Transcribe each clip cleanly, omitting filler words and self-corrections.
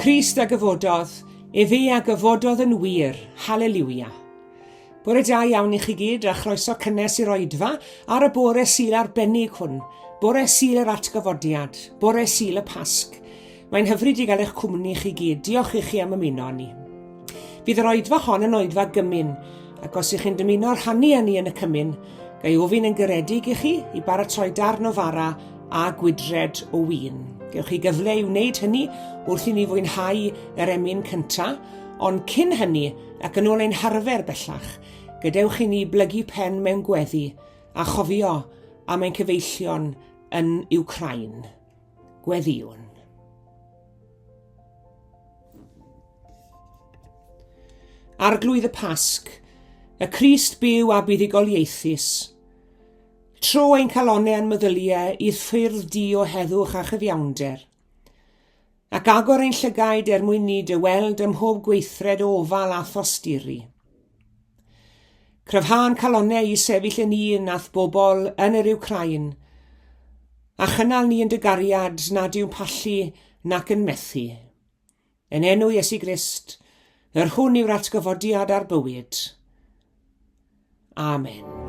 Crist a gyfododd, efe a gyfododd yn wir. Haleliwia. Bore da iawn i chi gyd a chroeso cynnes i'r oedfa ar y bore Sul arbennig hwn, bore Sul yr atgyfodiad, bore Sul y Pasg. Mae'n hyfryd i gael eich cwmni chi gyd. Diolch i chi am ymuno â ni. Bydd yr oedfa hon yn oedfa gymun, ac os ych chi'n dymuno rhannu â ni yn y cymun, ga i ofyn yn garedig i chi i baratoi darn o fara a gwydred o win. Gewch chi gyfle i wneud hynny wrth i ni fwynhau yr emyn cynta, ond cyn hynny, ac yn ôl ein harfer bellach, gadewch i ni blygu pen mewn gweddi a chofio am ein cyfeillion yn Wcráin. Gweddïwn. Arglwydd y Pasg, y Crist byw a buddugoliaethus, Tro ein calonnau a'n meddyliau i'th ffyrdd di o heddwch a chyfiawnder, ac agor ein llygaid er mwyn ni dy weld ym mhob gweithred o ofal a thosturi. Cryfhâ'n calonnau i sefyll yn un a'th bobl yn yr Wcráin, a chynnal ni yn dy gariad nad yw'n pallu nac yn methu. Yn enw Iesu Grist, yr hwn yw'r atgyfodiad a'r bywyd. Amen.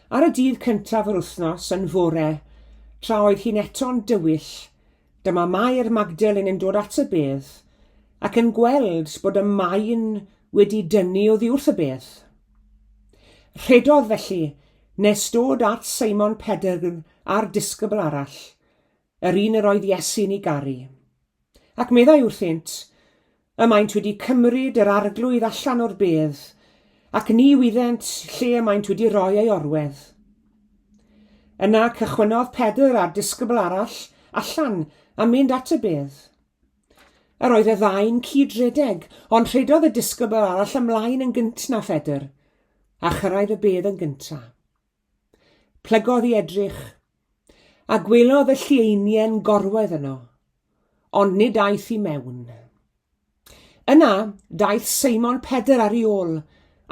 Ar y dydd cyntaf yr wythnos, yn fore, tra oedd hi'n eto'n dywyll, dyma Mair Magdalen yn dod at y bedd, ac yn gweld bod y maen wedi dynnu oddi wrth y bedd. Rhedodd felly nes dod at Seimon Pedr a'r disgybl arall, yr un yr oedd Iesu'n ei garu. Ac meddai wrthynt, Y maent wedi cymryd yr Arglwydd allan o'r bedd, ac ni wyddent lle y maent wedi rhoi ei orwedd. Yna cychwynnodd Pedr a'r disgybl arall allan a mynd at y bedd. Yr oedd y ddau'n cyd-redeg, ond rhedodd y disgybl arall ymlaen yn gynt na Phedr, a chyrraedd y bedd yn gyntaf. Plygodd i edrych, a gwelodd y llieiniau'n gorwedd yno, ond nid aeth i mewn. Yna, daeth Seimon Pedr ar ei ôl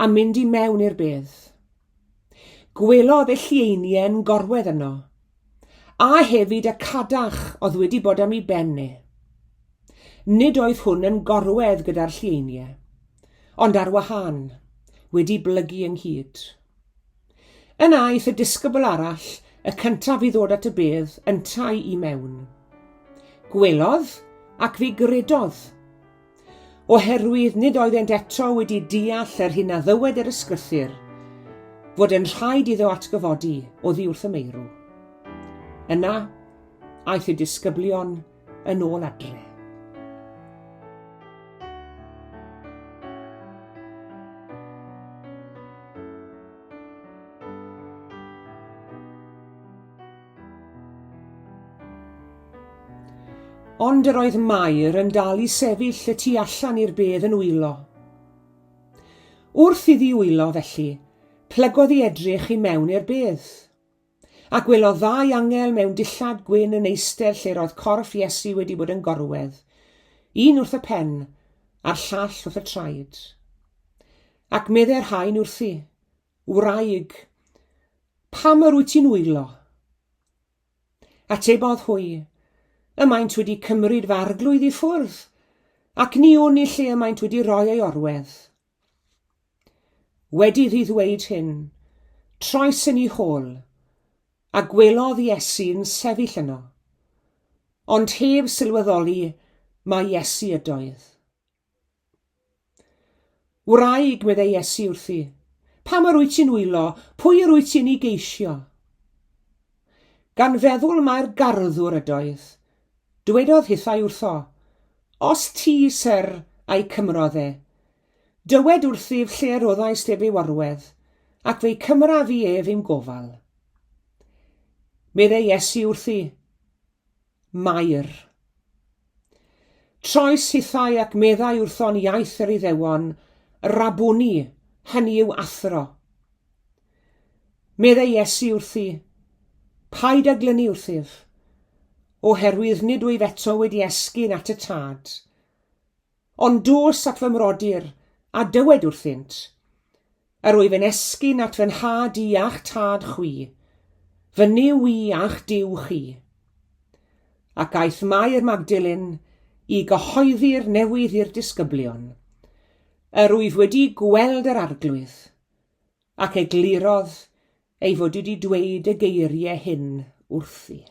a mynd i mewn i'r bedd. Gwelodd y llieiniau'n gorwedd yno, a hefyd y cadach oedd wedi bod am ei ben e. Nid oedd hwn yn gorwedd gyda'r llieiniau, ond ar wahân, wedi blygu ynghyd. Yna aeth y disgybl arall, y cyntaf i ddod at y bedd, yntau i mewn. Gwelodd, ac fe gredodd. Oherwydd nid oeddent eto wedi deall yr hyn a ddywed yr Ysgrythur, fod yn rhaid iddo atgyfodi oddi wrth y meirw. Yna, aeth y disgyblion yn ôl adre. Ond yr oedd Mair yn dal i sefyll y tu allan i'r bedd yn wylo. Wrth iddi wylo, felly, plygodd i edrych i mewn i'r bedd. A gwelodd ddau angel mewn dillad gwyn yn eistedd lle roedd corff Iesu wedi bod yn gorwedd, un wrth y pen, a'r llall wrth y traed. Ac meddai'r rhain wrthi, Wraig, pam yr wyt ti'n wylo? Atebodd hwy, Y maent wedi cymryd fy arglwydd i ffwrdd, ac ni wn i lle y maent wedi rhoi ei orwedd. Wedi iddi ddweud hyn, troes yn ei hôl, a gwelodd Iesu'n sefyll yno, ond heb sylweddoli mai Iesu ydoedd. Wraig, meddai Iesu wrthi, pam yr wyt ti'n wylo, pwy yr wyt ti'n ei geisio? Gan feddwl mai'r garddwr ydoedd, dywedodd hithau wrtho, Os ti, syr, a'i cymrodd e, Dywed wrthyf lle roddaist ef ei warwedd, ac fe'i cymraf fi ef i'm gofal. Meddai Iesu wrthi, Mair. Troes hithau ac meddai wrtho'n iaith yr Iddewon, Rabwni, hynny yw athro. Meddai Iesu wrthi, Paid â glynu wrthyf, oherwydd nid wyf eto wedi esgyn at y Tad. Ond dos at fy mrodyr, a dywed wrthynt, Yr wyf yn esgyn at fy nhad i a'ch tad chwi, fy Nuw i a'ch Duw chi. Ac aeth Mair Magdalen i gyhoeddi'r newydd i'r disgyblion, Yr wyf wedi gweld yr Arglwydd, ac eglurodd ei fod wedi dweud y geiriau hyn wrthi.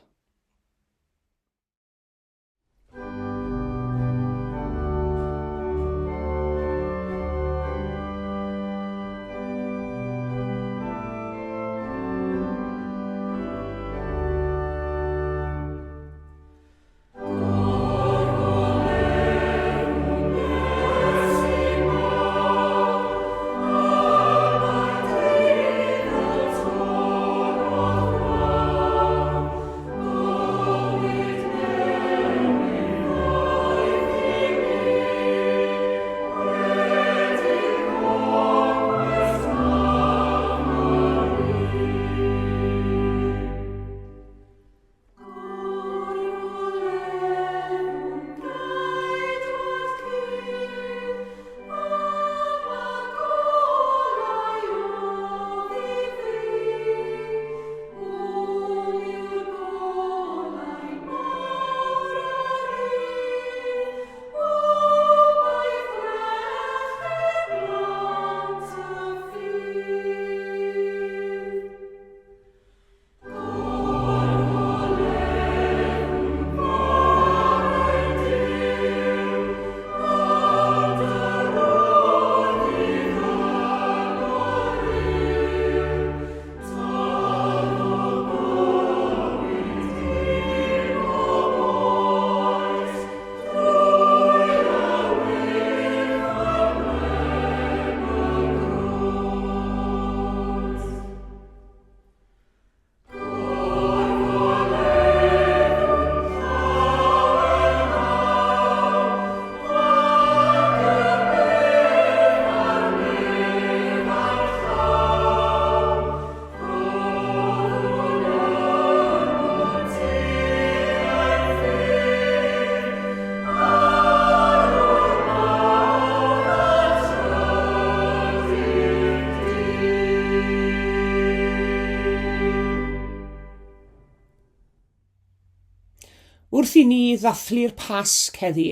wrth i ni ddathlu'r Pasg heddi,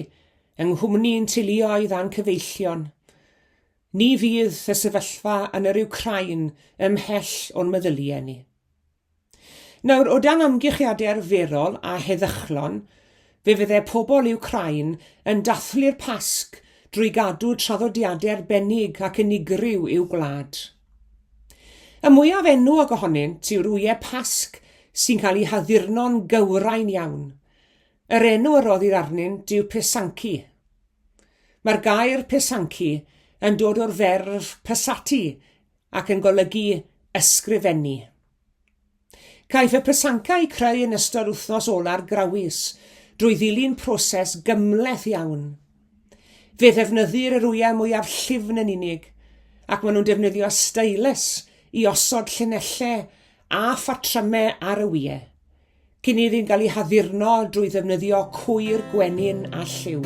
yng nghwmni'n teuluoedd a'n cyfeillion, ni fydd y sefyllfa yn yr Wcráin ymhell o'n meddyliau ni. Nawr, o dan amgylchiadau arferol a heddychlon, fe fydde pobl Wcráin yn dathlu'r Pasg drwy gadw traddodiadau arbennig ac unigryw i'w gwlad. Y mwyaf enwog ohonynt yw'r wyau Pasg sy'n cael eu haddurno'n gywrain iawn. Yr enw a roddir arnynt yw pysanky. Mae'r gair pysanky yn dod o'r ferf pysati ac yn golygu ysgrifennu. Caiff y pysanka eu creu yn ystod wythnos ola'r Grawys drwy ddilyn proses gymhleth iawn. Fe ddefnyddir yr wyau mwyaf llyfn yn unig, ac maen nhw'n defnyddio stylus i osod llinellau a phatrymau ar y wyau. Cyn iddynt gael eu haddurno drwy ddefnyddio cwyr gwenyn a lliw.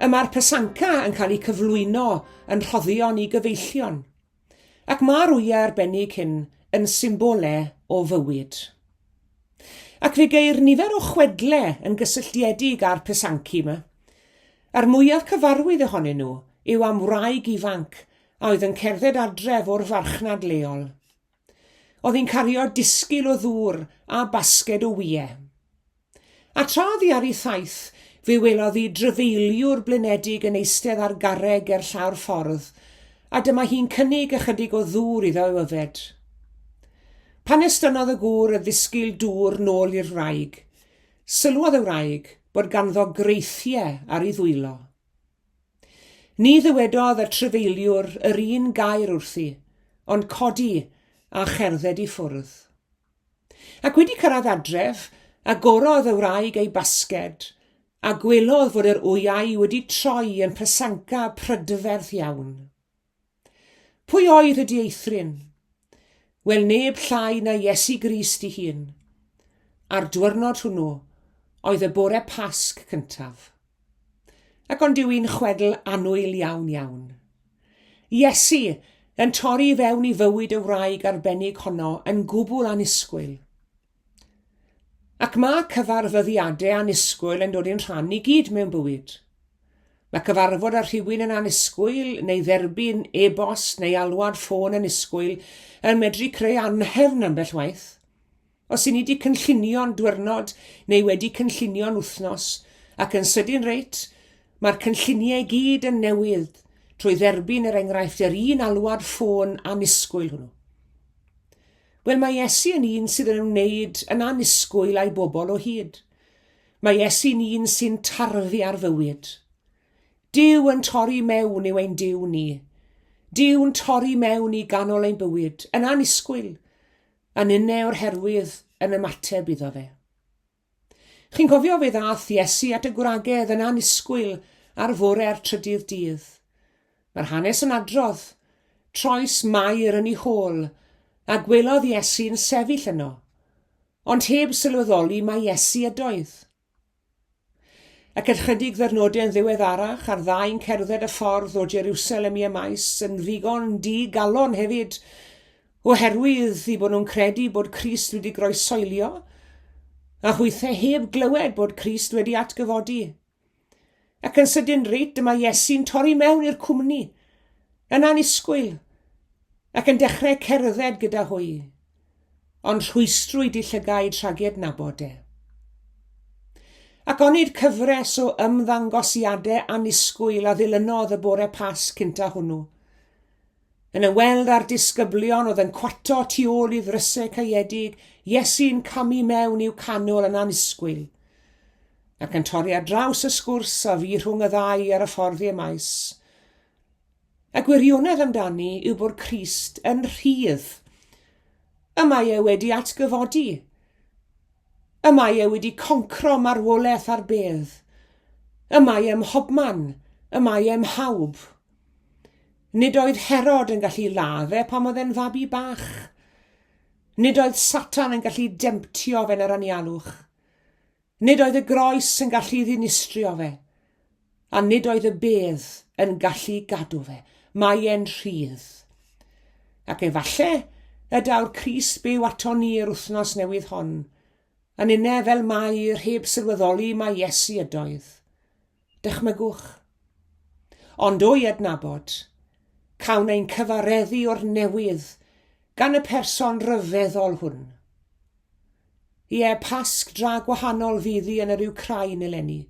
Y mae'r pysanka yn cael eu cyflwyno yn rhoddion i gyfeillion. Ac mae'r wyau arbennig hyn yn symbole o fywyd. Ac fe geir nifer o chwedle yn gysylltiedig â'r pysanki yma. A'r mwyaf cyfarwydd ohonyn nhw yw am wraig ifanc a oedd yn cerdded adref o'r farchnad leol. Oedd hi'n cario disgyl o ddŵr a basged o wyau. A tra oedd hi ar ei thaith, fe welodd hi drafeiliwr blinedig yn eistedd ar garreg ger llawr ffordd, a dyma hi'n cynnig ychydig o ddŵr iddo i'w yfed. Pan estynnodd y gŵr y ddisgyl dŵr nôl i'r wraig, sylwodd y wraig bod ganddo greithiau ar ei ddwylo. Ni ddywedodd y trafeiliwr yr un gair wrthi, ond codi a cherdded i ffwrdd. Ac wedi cyrraedd adref, agorodd y wraig ei basged, a gwelodd fod yr wyau wedi troi yn pysanka prydferth iawn. Pwy oedd y dieithryn? Wel, neb llai na Iesu Grist ei hun. A'r dwyrnod hwnnw oedd y bore Pasg cyntaf. Ac ond yw hi'n chwedl annwyl iawn iawn. Iesu yn torri i fewn i fywyd y wraig arbennig honno yn gwbl annisgwyl. Ac mae cyfarfyddiadau annisgwyl yn dod i'n rhan i gyd mewn bywyd. Mae cyfarfod â rhywun yn annisgwyl neu dderbyn e-bost neu alwad ffôn annisgwyl yn medru creu anhefn ambell waith. Os i ni 'di cynllunio'n dwyrnod neu wedi cynllunio'n wythnos, ac yn sydyn reit, mae'r cynlluniau i gyd yn newydd trwy dderbyn er enghraifft yr un alwad ffôn annisgwyl hwnnw. Wel, mae Iesu yn un sydd yn ymwneud yn annisgwyl â'i bobl o hyd. Mae Iesu'n un sy'n tarfu ar fywyd. Duw yn torri mewn yw ein Duw ni. Duw'n torri mewn i ganol ein bywyd, yn annisgwyl, a ninne o'r herwydd yn ymateb iddo fe. Chi'n cofio fe ddath Iesu at y gwragedd yn annisgwyl ar fore'r trydydd dydd. Mae'r hanes yn adrodd, troes Mair yn ei hôl, a gwelodd Iesu'n sefyll yno, ond heb sylweddoli mai Iesu ydoedd. Ac ychydig ddyrnodau yn ddiweddarach, a'r ddau'n cerdded y ffordd o Jeriwsalem i Emaus, yn ddigon di-galon hefyd, oherwydd i bod nhw'n credu bod Crist wedi groesoelio, a hwythau heb glywed bod Crist wedi atgyfodi. Ac yn sydyn reit dyma Iesu'n torri mewn i'r cwmni, yn annisgwyl, ac yn dechrau cerdded gyda hwy. Ond rhwystrwyd i llygaid rhag ei adnabod e. Ac onid cyfres o ymddangosiadau annisgwyl a ddilynodd y bore Pasg cynta hwnnw. Yn ymweld â'r disgyblion oedd yn cwato tu ôl i ddrysau caeedig, Iesu'n camu mewn i'w canol yn annisgwyl, ac yn torri ar draws y sgwrs a fu rhwng y ddau ar y ffordd i Emaus. Y gwirionedd amdani yw bod Crist yn rhydd. Y mae e wedi atgyfodi. Y mae e wedi concro marwolaeth a'r bedd. Y mae e mhobman. Y mae e mhawb. Nid oedd Herod yn gallu ladd e pan oedd e'n fabi bach. Nid oedd Satan yn gallu demtio fe'n yr anialwch. Nid oedd y groes yn gallu ddinistrio fe, a nid oedd y bedd yn gallu gadw fe. Mae e'n rhydd. Ac efalle y daw'r Crist byw ato ni yr wythnos newydd hon, yn une fel Mair heb sylweddoli mai Iesu ydoedd. Dychmygwch. Ond o'i adnabod, cawn ein cyfareddu o'r newydd gan y person rhyfeddol hwn. Ie, Pasg dra gwahanol fydd hi yn yr Wcráin eleni.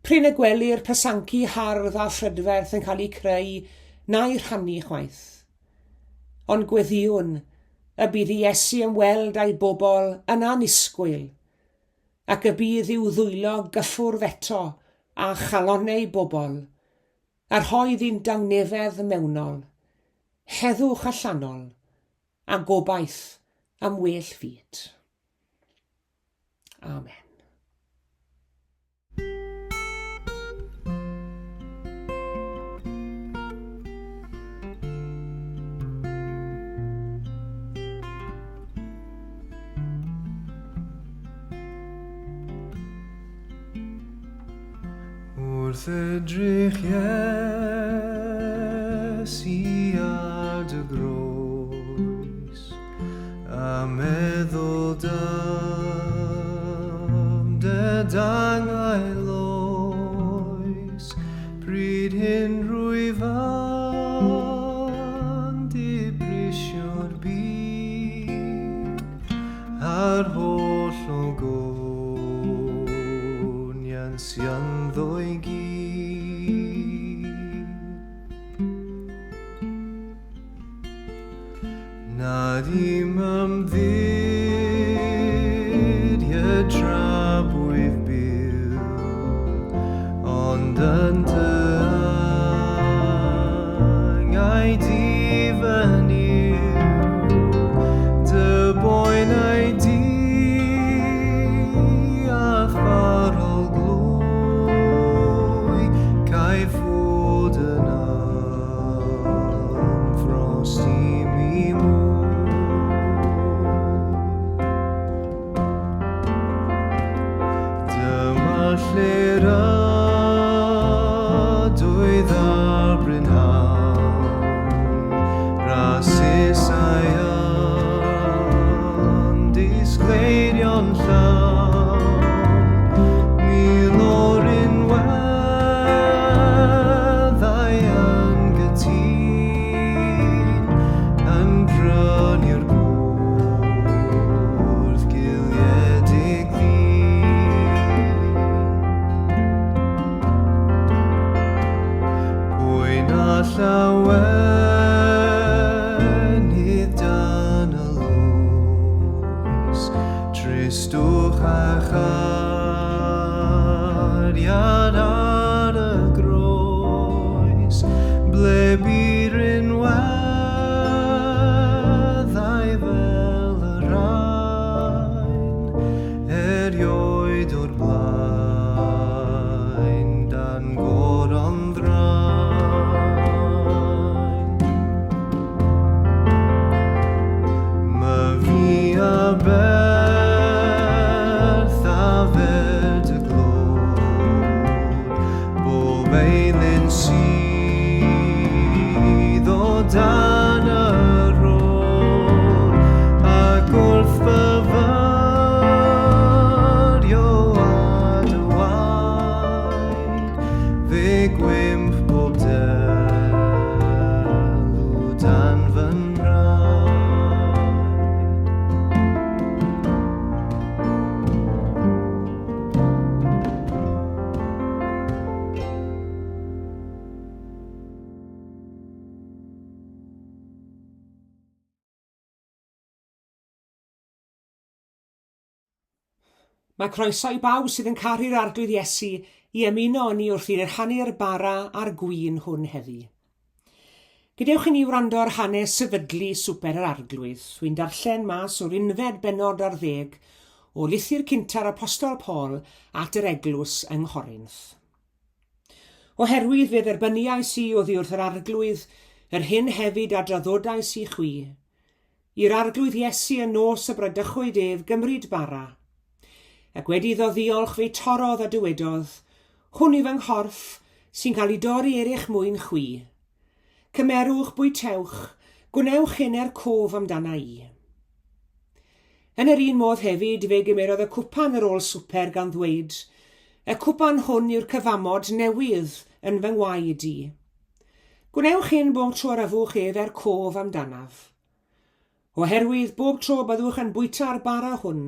Prin y gwelir pysanci hardd a phrydferth yn cael eu creu na'u rhannu chwaith. Ond gweddïwn y bydd i Iesu ymweld â'i bobl yn annisgwyl, ac y bydd i'w ddwylo gyffwrdd eto â chalonnau bobl, a rhoi iddynt dangnefedd mewnol, heddwch allanol, a gobaith am well fyd. Amen. Wrth edrych Iesu ar dy groes a meddwl dam dy dangail oes, pryd hyn rwyf yn dibrisio'r byd a'r holl ogoniant sy ynddo i gyd. Nad i'm ymddiried tra bwyf byw, ond yn dy angau di fy Nuw, dy boenau di a'th farol glwy, caiff fod yn ymffrost i mi mwy. Dyma lle'r ydoedd ar brynhawn, rasysau yn disgleirio'n llawn, mil o'r unweddau yn gytûn, yn prynu'r gwrth giliedig ddyn. Pwy na llawenydd dan y loes, tristwch a chariad ar y groes, ble bu rinweddau fel y rhain, erioed o'r blaen dan goron ddrain. Myfi a berth a fer dy glod, bob eilun sydd o dan y rôl, ac wrth fyfyrio a dy waed, Mae croeso i bawb sydd yn caru'r Arglwydd Iesu i ymuno â ni wrth i ni rhannu'r bara a'r gwin hwn heddi. Gadewch i ni wrando ar hanes sefydlu Swper yr Arglwydd. Wy'n darllen mas o'r unfed bennod ar ddeg o lythyr cynta'r Apostol Paul at yr eglwys yng Nghorinth. Oherwydd fe dderbyniais i oddi wrth yr Arglwydd yr hyn hefyd a draddodais i chwi, I'r Arglwydd Iesu y nos y bradychwyd ef gymryd bara. Ac wedi iddo ddiolch fe'i torrodd a dywedodd, Hwn yw fy nghorff, sy'n cael ei dorri er eich mwyn chwi. Cymerwch, bwytewch, gwnewch hyn er cof amdana i. Yn yr un modd hefyd fe gymerodd y cwpan ar ôl swper gan ddweud, Y cwpan hwn yw'r cyfamod newydd yn fy ngwaed i. Gwnewch hyn bob tro yr yfwch ef er cof amdanaf. Oherwydd bob tro byddwch yn bwyta'r bara hwn,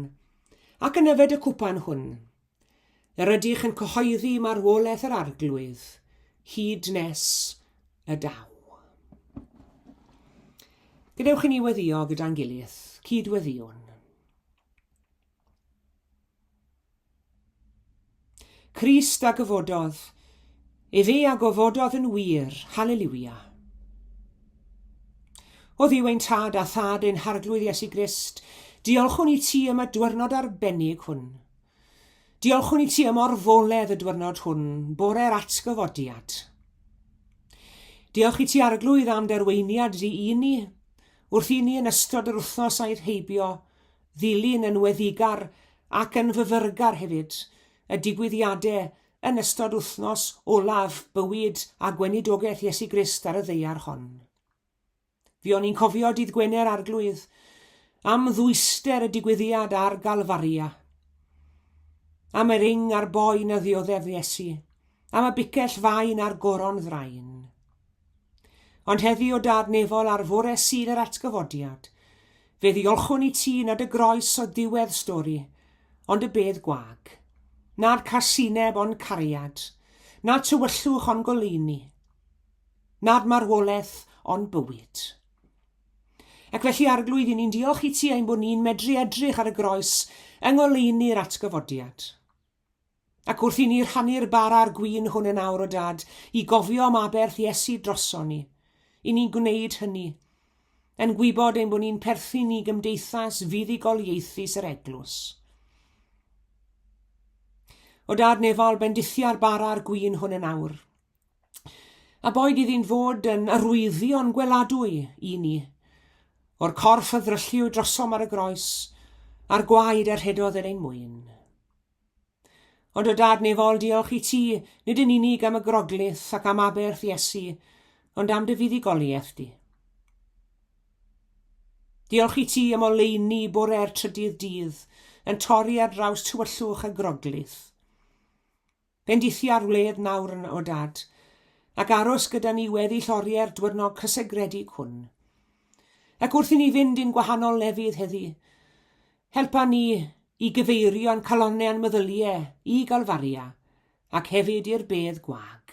ac yn yfed y cwpan hwn, yr ydych yn cyhoeddi marwolaeth yr Arglwydd, hyd nes y daw. Gadewch i ni weddio gyda'n gilydd, cyd-weddïwn. Crist a gyfododd, efe a gofododd yn wir, haleliwia. O Dduw ein Tad a Thad ein Harglwydd Iesu Grist, diolchwn i ti am y dwyrnod arbennig hwn. Diolchwn i ti am orfoledd y dwyrnod hwn, bore'r atgyfodiad. Diolch i ti Arglwydd am derweiniad di i ni, wrth i ni yn ystod yr wythnos aeth heibio, ddilyn yn weddigar ac yn fyfyrgar hefyd y digwyddiadau yn ystod wythnos olaf bywyd a gweinidogaeth Iesu Grist ar y ddaear hon. Fuon ni'n cofio dydd Gwener Arglwydd am ddwyster y digwyddiad ar Galfaria, am yr ing a'r boen a ddioddef Iesu, am y bicell fain a'r goron ddrain. Ond heddi o Dad nefol ar fore Sul yr Atgyfodiad, fe ddiolchwn i ti nad y groes o ddiwedd stori, ond y bedd gwag. Nad casineb ond cariad. Nad tywyllwch ond goleuni. Nad marwolaeth ond bywyd. Ac felly Arglwydd, i ni'n diolch i ti ein bod ni'n medru edrych ar y groes yng ngoleuni'r atgyfodiad. Ac wrth i ni rhannu'r bara a'r gwin hwn yn awr o Dad, i gofio am aberth Iesu droson ni, i ni'n gwneud hynny, yn gwybod ein bod ni'n perthyn i gymdeithas fuddugoliaethus yr eglwys. O Dad nefol, bendithia'r bara a'r gwin hwn yn awr. A boed iddynt fod yn arwyddion gweladwy i ni, o'r corff a ddrylliwyd drosom ar y groes, a'r gwaed a rhedodd er ein mwyn. Ond o Dad nefol, diolch i ti, nid yn unig am y groglith ac am aberth Iesu, ond am dy fuddugoliaeth di. Diolch i ti am oleuni bore'r trydydd dydd, yn torri ar draws tywyllwch a groglith. Bendithia'r wledd nawr yn o Dad, ac aros gyda ni weddill oriau'r dwyrnog cysegredig hwn. Ac wrth i ni fynd i'n gwahanol lefydd heddi, helpa ni i gyfeirio'n calonnau a'n meddyliau i Galfaria ac hefyd i'r bedd gwag.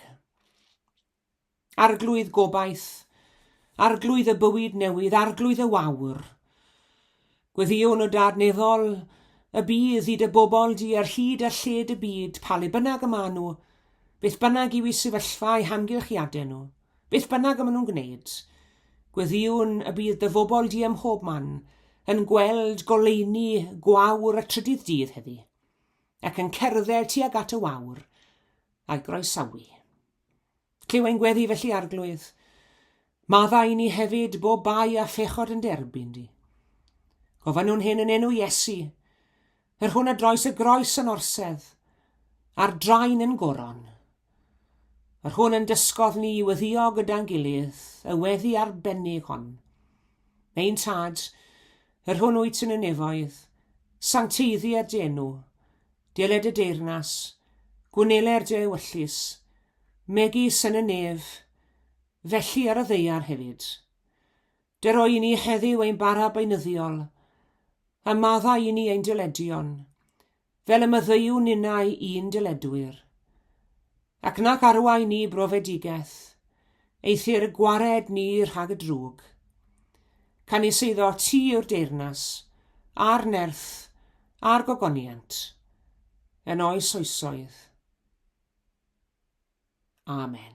Arglwydd gobaith, Arglwydd y bywyd newydd, Arglwydd y wawr. Gweddïwn o Dad nefol y bydd i dy bobl di ar hyd a lled y byd, pa le bynnag y maen nhw, beth bynnag yw eu sefyllfa, eu hamgylchiadau nhw, beth bynnag y maen nhw'n gwneud. Gweddïwn y bydd dy fobl di ym mhob man yn gweld goleuni gwawr y trydydd dydd heddi, ac yn cerdded tuag at y wawr a'i groesawu. Clyw ein gweddi felly, Arglwydd. Maddau i ni hefyd bob bai a phechod yn derbyn di. Gofynnwn hyn yn enw Iesu, yr hwn a droes y groes yn orsedd, a'r draen yn goron. Yr hwn yn dysgodd ni i weddio gyda'n gilydd, y weddi arbennig hon. Ein Tad, yr hwn wyt yn y nefoedd, sancteiddier dy enw, Deled y deyrnas, gwneler dy ewyllys, megis yn y nef, felly ar y ddaear hefyd. Dero i ni heddiw ein bara beunyddiol, a maddau i ni ein dyledion, fel y maddeuwn ninnau i'n dyledwyr. Ac nac arwain ni brofedigaeth, eithr gwared ni rhag y drwg. Canys eiddo ti yw'r deyrnas, a'r nerth, a'r gogoniant, yn oes oesoedd. Amen.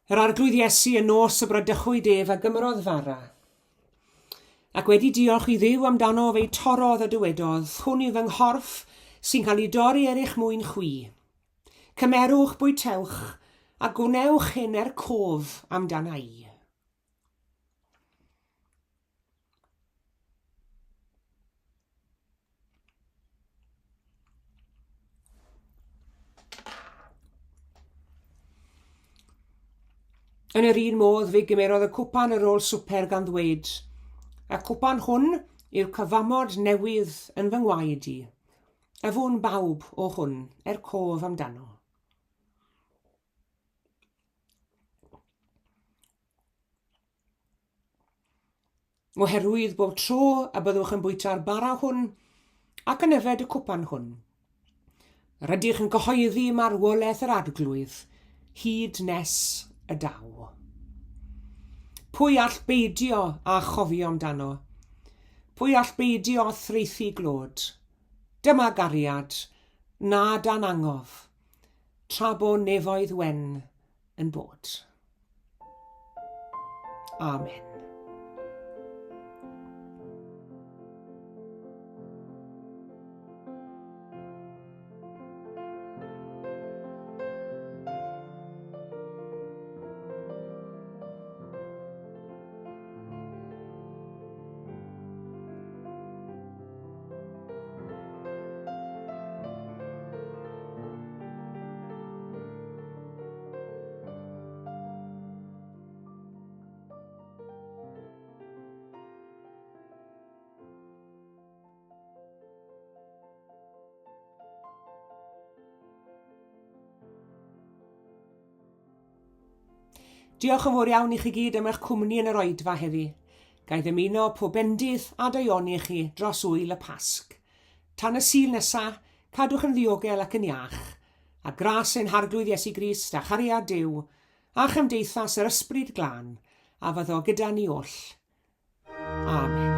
Yr Arglwydd Iesu y nos y bradychwyd ef a gymrodd fara. Ac wedi diolch i Dduw amdano fe'i torrodd a dywedodd, Hwn yw fy nghorff sy'n cael ei dorri er eich mwyn chwi. Cymerwch, bwytewch, a gwnewch hyn er cof amdana i. Yn yr un modd, fe gymerodd y cwpan ar ôl swper gan ddweud, Y cwpan hwn yw'r cyfamod newydd yn fy ngwaed i. Yfwn bawb o hwn er cof amdano. Oherwydd bob tro y byddwch yn bwyta'r bara hwn ac yn yfed y cwpan hwn, rydych yn cyhoeddi marwolaeth yr Arglwydd hyd nes y daw. Pwy all beidio â chofio amdano? Pwy all beidio â thraethu glod? Dyma gariad, na dan angof, tra bo nefoedd wen yn bod. Amen. Diolch yn fawr iawn i chi gyd am eich cwmni yn yr oedfa heddi. Ga i ddymuno pob bendith a daioni i chi dros ŵyl y Pasg. Tan y Sul nesa, cadwch yn ddiogel ac yn iach. A gras ein Harglwydd Iesu Grist a chariad Duw, a chymdeithas yr Ysbryd Glân, a fyddo gyda ni oll. Amen.